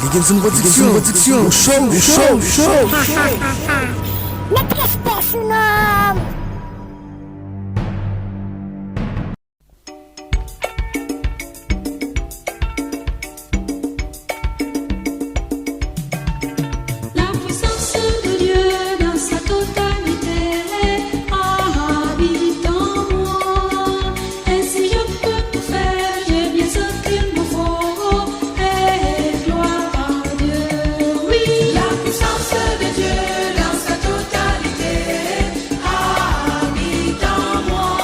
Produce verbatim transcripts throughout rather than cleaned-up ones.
Eagleson Production, Production, show, show, show. Met respè sou non. La puissance de Dieu dans sa totalité habite en moi. Ainsi je peux tout faire, j'ai bien ce qu'il me faut. Et gloire à Dieu, oui. La puissance de Dieu dans sa totalité habite en moi.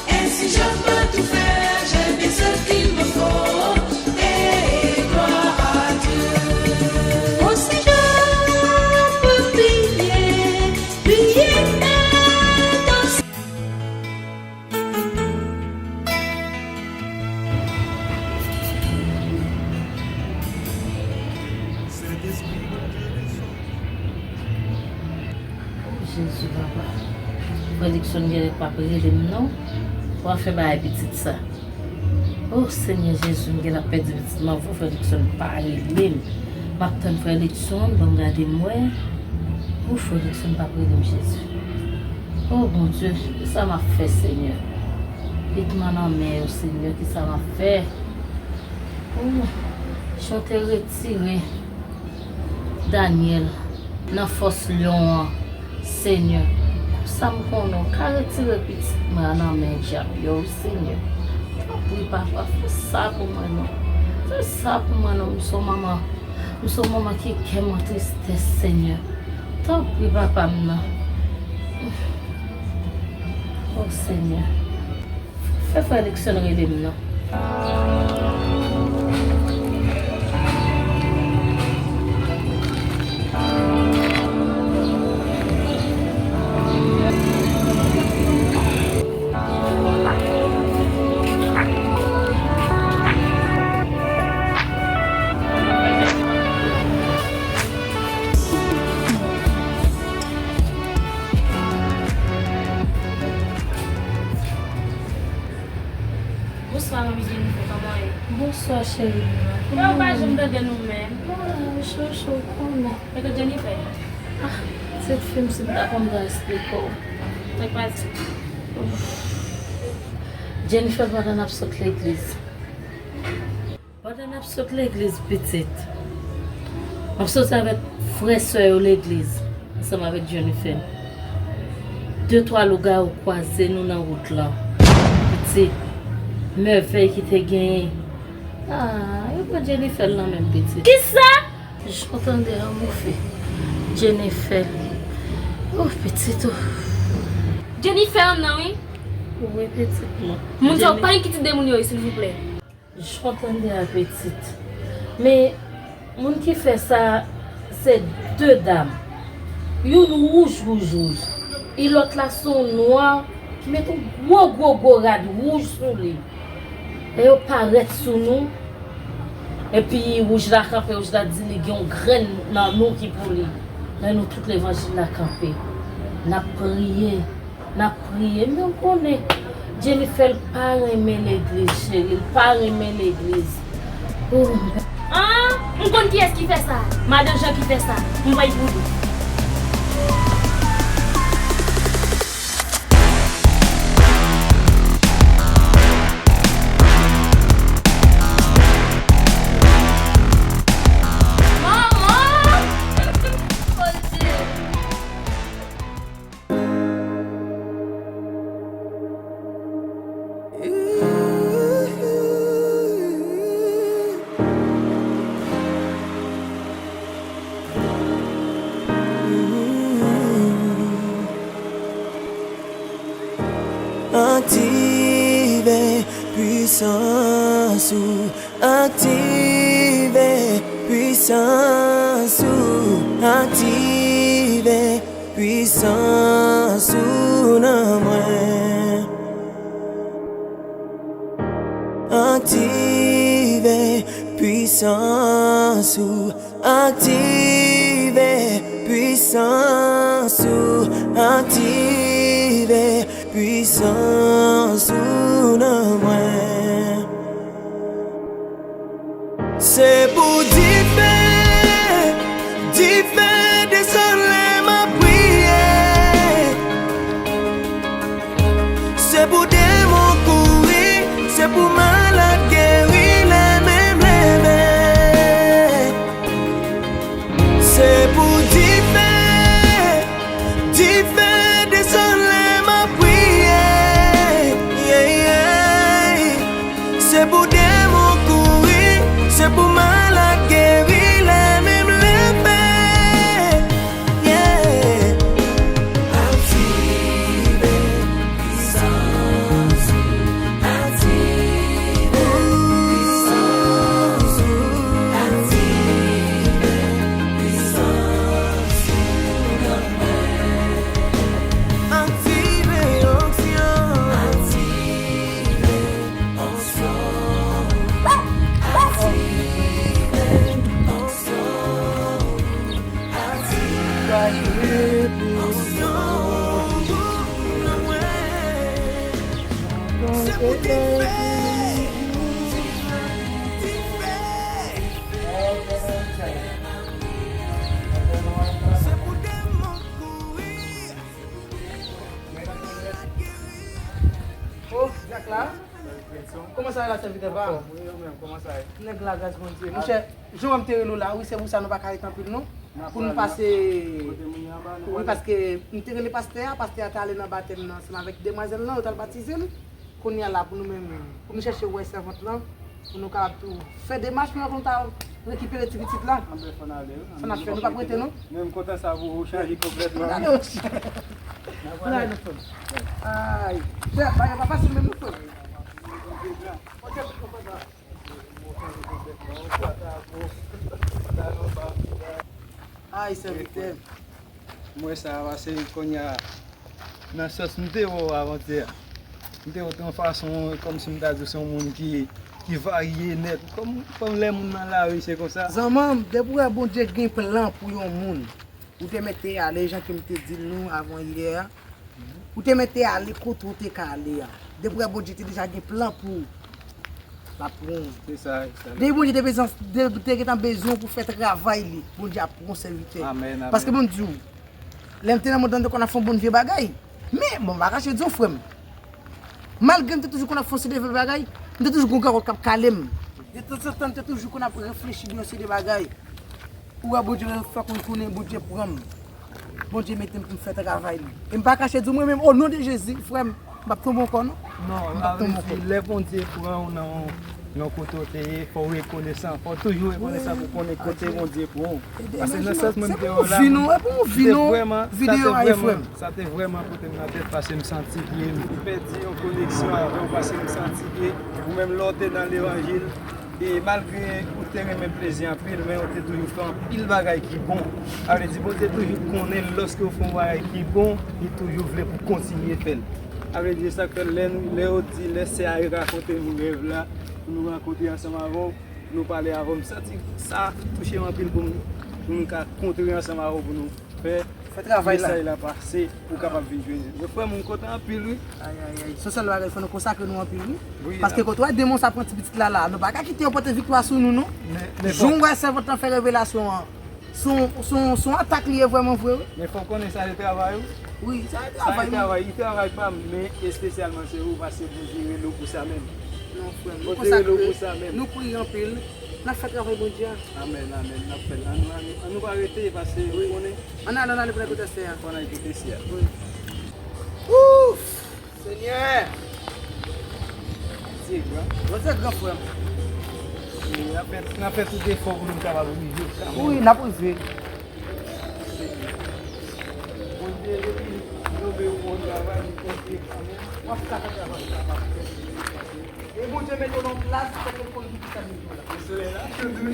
Ainsi je peux tout faire, j'ai bien ce qu'il me faut, et gloire à Dieu. Oh, si je peux prier, prier et danser. O Jezi papa. Frè Luckson genlè p ap rele m non. W ap fè bagay pitit sa. O Senyè Jezi, m genlè ap pèdi pitit mwen avan frè Luckson pa rele m. M ap tann frè Luckson, ban m gade m wè. O frè Luckson p ap rele m Jezi. O Bondye, kisa m ap fè Senyè? Pitit mwen nan men w Senyè, kisa m ap fè? O, jan w te retire Danyèl nan fòs lyon an, Senyè. Konsa m konnen w ka retire pitit mwen an nan men dyab yo, wi, Senyè. Tanpri, papa, fè sa pou mwen, non. Fè sa pou mwen, non. M se yon manman, m se yon manman ki kè m an tristès, Senyè. Tanpri, papa m nan. O, Senyè. Fè frè Luckson rele m non. Bonswa manmi Jennifer, kòman w ye? Bonswa cheri m nan. Kòman w ye? Yo pa janm tande nou menm. Mwen cho cho w konnen. E kot Jennifer? Ah, pitit fi m si m ta konn m ta esplike w. Sa k pase? Jennifer pandan n ap sot legliz. Pandan n ap sot legliz pitit, m ap soti avèk frè sè yo legliz ansanm avèk Jennifer. De twa lougawou kwaze nou nan wout lan. Pitit, mèvèy ki te genyen. Ah, yo pran Jennifer nan men m pitit. Kisa? Jan w tande an moufe. Jennifer. Oh, pitit oh. Jennifer nan wi. Wi, pitit mwen. Moun sa yo pa enkitide moun yo wi silvouplè. Jan w tande a pitit. Men moun ki fè sa se de dam. Youn wouj wouj wouj. E lòt la se yon nwa ki met yon gwo gwo gwo rad wouj sou li. Lè yo parèt sou nou, epi wouj la kanpe, wouj la di li gen yon grenn nan nou ki pou li. Men nou tout levanjil la kanpe. N ap priye. N ap priye, men w konnen Jennifer pa renmen legliz, cheri, l pa renmen legliz. Ooh. An, m konn kiyès ki fè sa. Madan Jan ki fè sa. M pral pwouve w. Aktive pwisans ou, aktive pwisans ou, aktive pwisans ou nan mwen. Aktive pwisans ou, aktive pwisans ou, aktive pwisans ou nan mwen. Se pou dife Dife desann lè m ap priye. Se pou demon kouri, se pou malad geri lè m leve. Se pou dife, dife desann lè m ap priye. Yeah, yeah. Se pou demon kouri, se pou malad geri lè m leve. Yeah. Aktive pisans ou, aktive pisans ou, aktive pisans ou. Aktive onksyon. Aktive onksyon. Aktive onksyon. Aktive onksyon. Se pou te fè. Se pou demon kouri. Oh, Zak la? Kòman sa ye la, sèvitè pa m? Wi, ou menm, kòman sa ye? Nèg la, gras Bondye. Monchè, jan m te rele w la, wi, se pou sa nou pa ka ret anpil, non. Pou nou pase. Wi, paske m te rele pastè a, pastè a te ale nan batèm nan, ansanm avèk demwazèl lan, yo t al batize l. Kounye a la, pou nou menm, pou nou chèche wè sèvant lan, pou nou kapab tou fè demach pou nou ta rekipere ti pitit la. Anben, fò n ale, wi. Fò n al fè, nou p ap rete, non? Men m kontan sa pou ou, ou chanje konplètman. N ale, monchè. N ale, nou fè. Ay, chèf, bagay pa fasil menm, nou fè. Ay, sèvitè. Mwen sa pase kounye a, nan sans m te wè w avantyè a. M te wè w t yon fason, kòmsi m ta di w se yon moun ki, ki varye nèt. Kòm, kòm lè moun nan lari, se konsa. Zanmanm, depi w wè Bondye gen plan pou yon moun, ou te mèt te ale, jan ke m te di l nou avan yè a. Ou te mèt te ale kote w te ka ale a. Depi w wè Bondye te deja gen plan pou ou, l ap pran w. Se sa, se sa. Depi Bondye te bezwen, te, te gentan bezwen w pou fè travay li, Bondye ap pran w sèvitè. Amèn, amèn. Paske ban m di w, lè m te nan mond lan, m te konn ap fè yon bon vye bagay. Men, bon, m pa kache di w, frè m. Malgre m te toujou konn ap fè yon seri de vye bagay, m te toujou gon gagòt k ap kale m. De tanzantan, m te toujou konn ap reflechi de yon seri de bagay. Ou wè Bondye fè konn konnen Bondye pran m. Bondye mete m pou m fè travay li. E m pa kache di w, mwen menm, o non de Jezi, frè m, m p ap tonbe ankò, non. Non, m p ap tonbe ankò. Lè Bondye pran w nan, nan kote w te ye, fò w rekonesan. Fò w toujou rekonesan pou konnen kote Bondye pran w. Paske nan sans mwen te wè w la, se pou yon vi, non, e pou yon vi, non, videyo a ye, frè m. Sa te vrèman kote m nan tèt, paske m santi ke m pèdi yon koneksyon avè w, paske m santi ke ou menm lè w te nan levanjil, e malgre ou te renmen plezi anpil, men ou te toujou fè anpil bagay ki bon. Sa vle di, Bondye toujou konnen lòske w fè yon bagay ki bon, li toujou vle pou w kontinye fè l. Sa vle di, se sa k fè lè nou, lè yo di, lè sè a rakonte nou rèv la, pou nou rankontre ansanm avè w, nou pale avè w, m santi sa touche m anpil pou m, pou nou ka kontre ansanm avè w, pou nou fè, fè travay la, mesaj la pase, pou w kapab vin jwenn li. Mwen, frè m, m kontan anpil, wi. Ay, ay, ay. Se sèl bagay, fò nou konsakre nou anpil, wi. Wi. Paske kote w wè demon sa pran ti pitit la, la, nou pa ka kite yo pote viktwa sou nou, non. Men, men jan w wè sèvant lan fè revelasyon an, se yon, se yon, se yon atak li ye vrèman vre, wi. Men fò w konnen sa se travay ou. Wi, sa se travay, wi. Sa se travay, li travay pa m, men espesyalman se ou, paske Bondye rele w pou sa menm. Non, frè m, nou konsakre, nou priye anpil, n ap fè travay Bondye a. Amèn, amèn, n ap fè l. Ann, ann, ann nou pa rete, paske ou konnen. Ann ale, ann ale pou n al kote sè a. Pou n al kote sè a. Wi. Ouf! Senyè! Bondye gran. Bondye gran, frè m. E n ap fè, n ap fè tout efò pou nou kapab rive. Wi, n ap rive. Bondye, depi l nonmen w pou yon travay, li konte kanmenm. W ap ka fè travay sa, w ap fè. E Bondye mete w nan plas, fè ke l konn ki sa l mete w la. Solèy la cho toujou.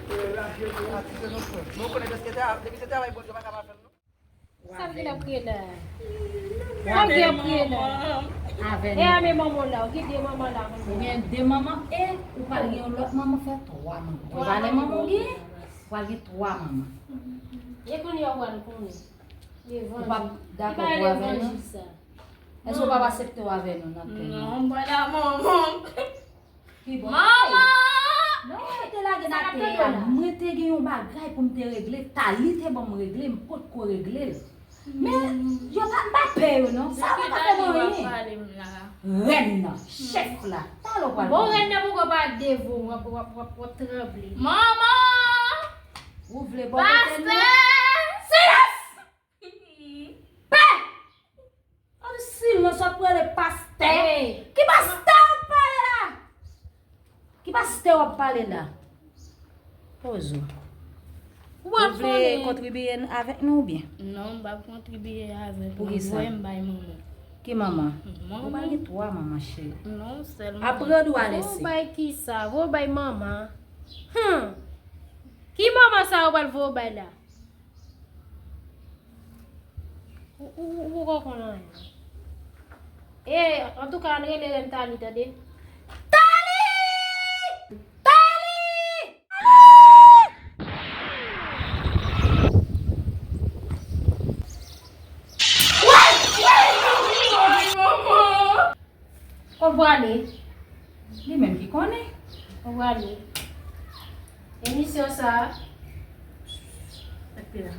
Solèy la cho toujou. Atire non, frè m. Men w konnen, dèske depi se travay Bondye, w pa ka pa fè l, non. Sa vle l ap kriye la? Sa vle l ap kriye la? Avè nou. E a men manman w la, ou gen de manman la, manman. Ou gen de manman e ou pral gen yon lòt manman, fè twa manman. Ou pa gen manman ou gen? Ou pral gen twa manman. E kounye a ou pral konnen. Ou p ap dakò pou avè nou? Èske w p ap aksepte w avè nou nan plen nan? Non, m pa dakò, manman. Ki bon. Manman! Non, te lage nan Mwen te gen yon bagay pou m te regle, Tali te ban m regle, m potko regle l. Men, yo pa, m pa pè yo non. Sa pa ka fè mwen anyen. Rèn nan, chèf la. Talè w pral Bon, rèn nan poko pa devan w, w ap, w ap, w ap, w ap tranble. Manman! Ou vle bò kote nou? Pastè! Silans! Pè! An silans, w ap rele pastè? Ki pastè w ap pale la? Ki pastè w ap pale la? Pozo. Ou vle kontribiye avèk nou oubyen? Non, m p ap kontribiye avèk nou. Poukisa? Voye m bay manman. Ki manman? Ou pa gen twa manman, cheri. Non, sèlman. Apre w dwe lese. Voye w bay kisa? Voye w bay manman. Hum. Ki manman sa ou pral voye w bay la? Ou, ou, ou poko konn anyen. E, antouka, ann rele rèn Tali, tande. Tali! Tali! Ou prale. Li menm ki konnen. Ou prale. Emisyon sa a. Epi la.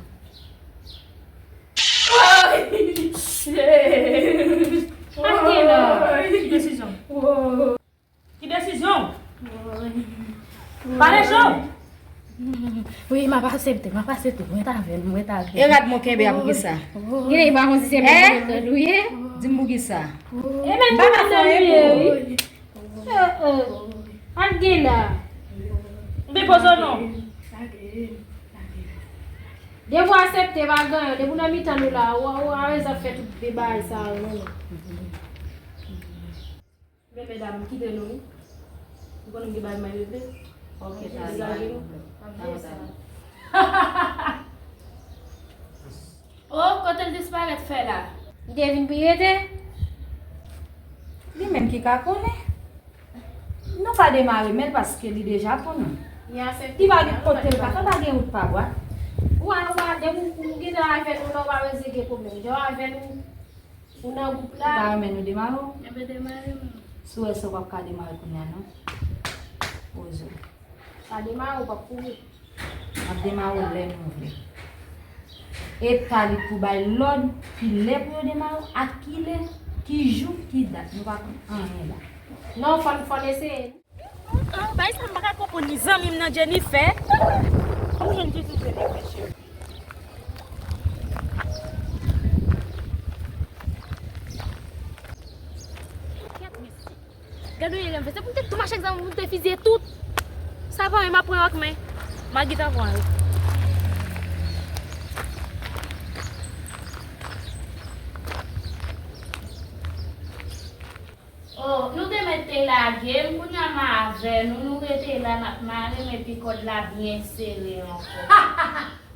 Ake la. Ki desizyon? Ki desizyon? Pale cho. Wi, m ap aksepte, m ap aksepte. Mwen ta vle, mwen ta vle. E rad mwen kenbe a poukisa? Genlè e pa konn si se menm mwen tou ye. Di m poukisa? E menm mwen ta vle, wi. Eh, eh. Al gen la. Depoze w non. Depi w aksepte, pa gen anyen. Depi w nan mitan nou la, w a, w a wè zòt fè tout vye bagay sa yo, non. Men medam, kite nou, wi. Ou konnen m gen bagay m al regle. Ok, Tali. Degaje nou. Ap jere sa. Oh, kote l disparèt fè la? Li te vin pou rete? Li menm ki ka konnen. Nou ka demare men l paske li deja pou nou. Li pa gen kote l ka fè, pa gen wout pa bwa. Ou a, ou a, depi ou, ou gentan avè nou la, ou pa bezwen gen pwoblèm. Jan w avè nou, ou nan gwoup la. Ou ta renmen nou demare w? Enben demare m. Si w wè sa w p ap ka demare kounye a non. Poze w. Pa demare, w p ap kouri. N ap demare w lè nou vle. E Tali pou bay lòd, ki lè pou yo demare w, ak ki lè, ki jou, ki dat. Nou pa konn anyen la. Non, fò n, fò n eseye. Ah, bay sa m pa ka konprann li, zanmi m nan Jennifer. Kòman Jennifer, Jennifer, cheri? Kèt, mesye. Gade yon erè m fè. Se pou m te tou mache ak zam, pou m te fiziye tout. Sa pa yon m ap pran yo ak men. M a gentan pran yo. Oh, nou te mèt te lage m, kounye a m avè nou, nou rete la, n ap mare m epi kòd la byen sere ankò.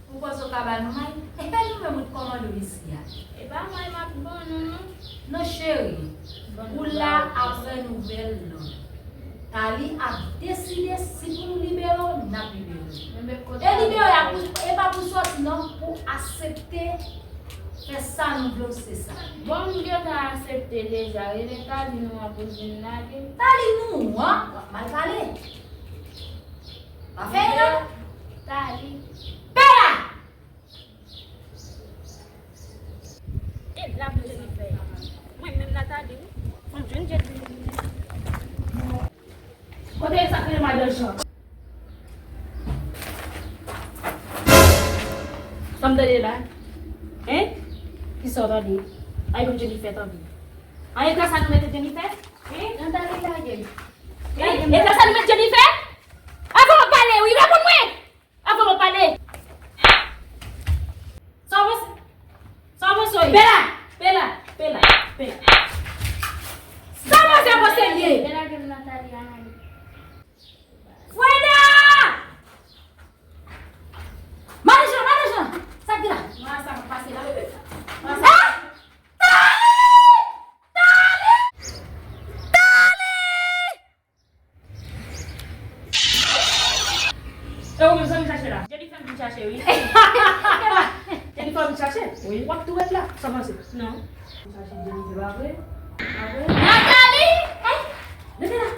Ou panse w ka ba nou may? Epi nou menm ou t kòmande w isi a. E pa may m ap ban nou, non. Non, cheri. Ou la apre nouvèl lan. Tali ap deside si pou nou libere w, n ap libere w. E libere a pou, e pa pou sòti non, pou aksepte fè sa nou vle w, se sa. Bon, m gentan aksepte deja. Rele Tali nou an pou l vin lage m. Tali nou an? W ap mal pale. Pa fè non. Tali. Pè la! E la pou Jennifer. Mwen menm Nathalie, wi. Fò m jwenn Jennifer. Kote sa k rele madan Jean? Sa m tande la? Hein? Kisa w tande? Ay, pou Jennifer tande. Ay, e sa nou mete Jennifer? Hein? Nathalie lage m. Hein? E sa nou mete Jennifer? Avan w pale, wi, reponn mwen! Avan w pale! Sa w panse? Sa w panse w ye? Pè la! Pè la! Pè la! Pè la! Sa w panse w ye? Pè la gen Nathalie a nan li. Freda! Madan Jean, madan Jean! Sa k gen la? Mwen sa k ap pase la. Mwen sa. Ah! Tali! Tali! Tali! E ou menm sa m chache la? Jennifer m vin chache, wi. Jennifer m chache? Wi. W ap tou ret la? Sa w panse? Non. M chache Jennifer, pa vre? Pa vre? Nathalie! Eh! Rete la!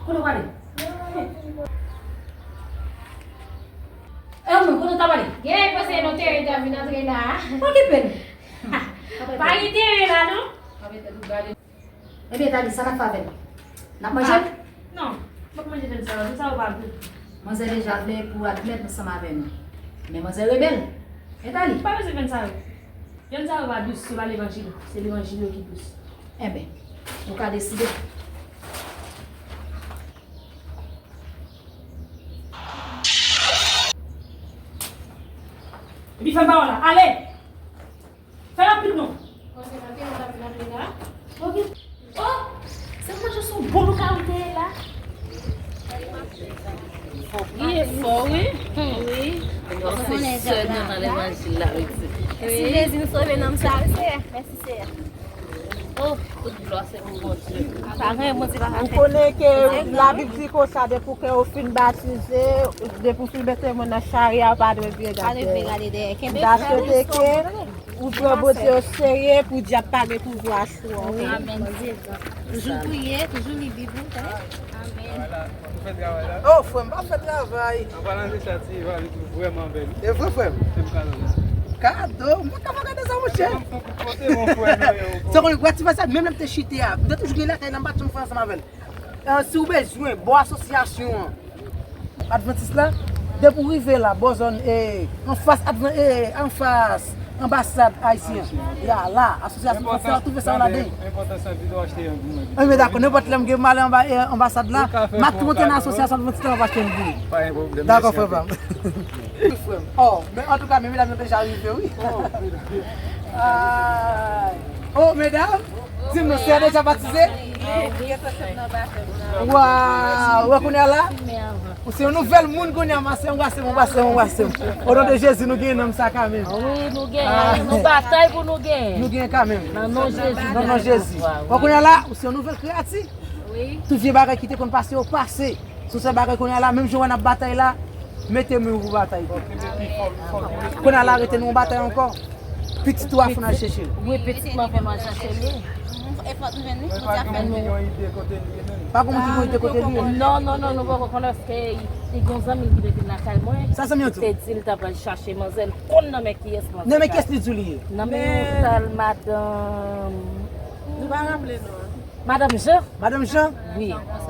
Kote w prale? Non, non, non. Nou ta pale. Gen pase nou te ta vin antre la. Pa okipe l. Pa gen teren la, non? Ebyen, Tali, sa n ap fè avè l? N ap manje l? Ah, non, m p ap manje vyann sa yo. Vyann sa yo pa gou. Manzè deja vle pou admèt ansanm avè nou. Men manzè rebèl. E Tali? Pa manje vyann sa yo. Vyann sa yo pa dous, se pa levanjil. Se levanjil yo ki dous. Enben, ou ka deside. Epi fè m pawòl la. Ale! Fè rapid non. Ok, ok. Oh! Se manje sou bon nou ka wite la. Li e fò, wi. Wi. Bon, se sè nou nan levanjil la, wi. Mèsi Jezi, nou sove nanm sa, wi, Seyè. Mèsi, Seyè. Oh, tout glwa se pou Bondye. Pa gen Bondye pa ka fè. Ou konnen ke Labib di konsa, depi w ke w fin batize, depi w fin mete men nan chari a, ou pa dwe vire gade dèyè. Pa dwe vire gade dèyè. Kenbe fèm. M ta swete ke ou pran Bondye o serye pou dyab pa gen pouvwa sou ou, oke? Amèn. Toujou priye, toujou li Bib ou, tande? Amèn. Ou fè travay la? Oh, frè m, pa fè travay. An palan de sa, ti Eva, li tou vrèman bèl. E vre, frè m? Se m kado la. Kado? M pa ka pa gade sa, monchè. Kote mon frè nou ye? Sa konn wè ti fè sa, menm lè m te chite a. M te toujou gen lakay la, m pa t janm fè ansanm avè l. Eh, si w bezwen, bò asosyasyon an. Advantis la, depi w rive la, bò zòn, eh, anfas advan-, eh, anfas anbasad ayisyen an. Ya la, asosyasyon fransè a, w ap twouve sa w ladan. Enpòtan sa, pito achte yon pou mwen. Enben, dakò, nenpòt lè m gen m ale anba, eh, anbasad la, m ap tou monte nan asosyasyon advantis la, m ap achte yon pou ou. Pa gen pwoblèm. Dakò, frè pa m. Wi, frè m. Oh, men antouka, men medam yo deja rive, wi. Oh, medam. Ay. Oh, medam, di m non, sè a deja batize? Waw, wè kounye a la? Ou se yon nouvèl moun kounye a, mase, anbrase m, anbrase m, anbrase m. O non de Jezi, nou genyen nanm sa kanmenm. Wi, nou genyen, nou batay pou nou genyen. Nou genyen kanmenm. Nan non Jezi. Nan non Jezi. Wè kounye a la, ou se yon nouvèl kreyati. Wi. Tout vye bagay ki te konn pase yo pase. Sou sèl bagay kounye a la, menm jan w wè n ap batay la, mete men w pou batay tou. Kounye a la, rete nou yon batay ankò. Pitit ou a fò n al chèche l. Wi, pitit mwen fò n al chèche li. E fòk nou jwenn li, Bondye ap fè nou. Pa gen moun ki gen ide kote li ye menm. Non, non, non, nou poko konnen paske li gen yon zanmi l ki te vin lakay mwen. Sa zanmi an di w? Li te di l t ap al chache manzè, l konn nan men kiyès manzè. Nan men kiyès li di w li ye? Nan men yon sèl madanm. Nou pa raple non an. Madanm Jan? Madanm Jan? Wi,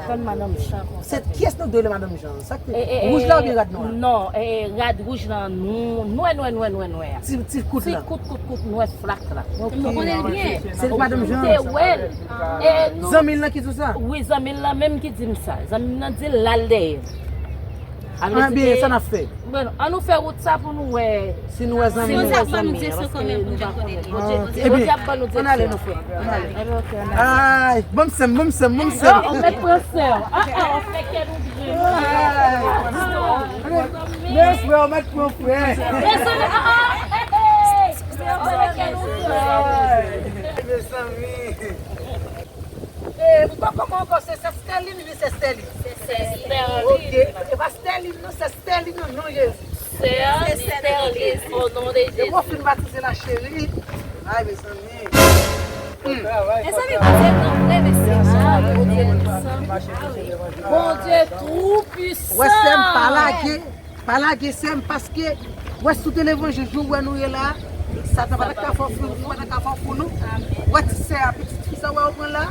konn madanm Jan konsa. Se kiyès nou dwe rele madanm Jan? Sa ki te wouj la oubyen rad nwè? Non, eh, rad wouj lan, nwè, nwè, nwè, nwè, nwè a. Ti, ti kout la. Ti kout, kout, kout, nwè flak la. Ok. Nou konnen l byen. Se madanm Jan. Te wè l. Zanmi l lan ki di w sa? Wi, zanmi l lan menm ki di m sa. Zanmi l lan di l al dèyè. Anben, sa n ap fè? Bon, ann nou fè wout sa pou nou wè. Si nou wè zanmi nou. Bondye ap ban nou direksyon kanmenm pou nou konnen li. Bondye ap ban nou direksyon. Ann ale non, frè. Ann ale. Ay, ban m sè m, ban m sè m, ban m sè m. Non, ou mèt pran sè w. Ah, ah, ou fè kè nou grenn. Men frè, ou mèt pran frè. Mezanmi, ah, ah, hey, hey, hey. Ou fè kè nou grenn. Mezanmi. E, m pa konprann ankò, se sè Sterline oubyen sè Sterline? Sè Sterline. Ok, e pa Sterline non, sè Sterline non, non Jezi. Sè Sterline, o non de Jezi. Depi w fin batize la, cheri. Ay, mezanmi. Mezanmi, Bondye gran vre, mesye. Ah, Bondye puissant. Bondye tou puissant. Wè, sè m, pa lage. Pa lage sè m, paske, wè, si w te levanjil jan w wè nou ye la, Satan pa t ap ka fè w fou, pa t ap ka fè w fou non. Wè ti sè a, pitit fi sa w wè yo pran la,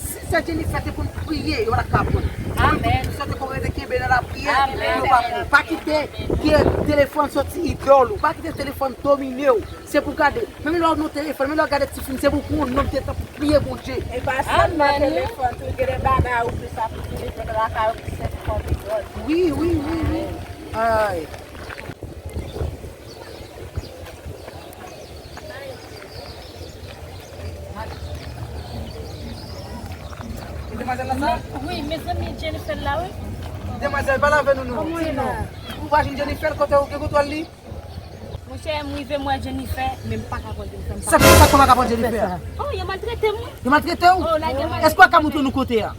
si sè Jennifer te konn priye, yo pa t ap ka pran l. Amèn. Pitit fi sa te konn rete kenbe nan lapriyè, yo pa pran l. Pa kite ke telefòn soti idòl ou, pa kite telefòn domine w. Se pou gade, menm lè w nan telefòn, menm lè w gade ti fim, se pou pran yon nonm te tanpri priye Bondye. E pa sèlman telefòn, tou gen de bagay ou fè sa pou telefòn lakay ou ki sèvi kòm idòl. Wi, wi, wi, wi. Ay. E demwazèl la sa? Wi, mezanmi, Jennifer la, wi. Demwazèl, pale avè nou, non. Di m non. Ou pa jwenn Jennifer, kote ou gen kontwòl li? Monchè, m rive m wè Jennifer, men m pa ka pran Jennifer. Sa, sa, ou pa ka pran Jennifer? Oh, yo maltrete m, wi. Yo maltrete w? Oh, lage m. Èske w ka montre nou kote a?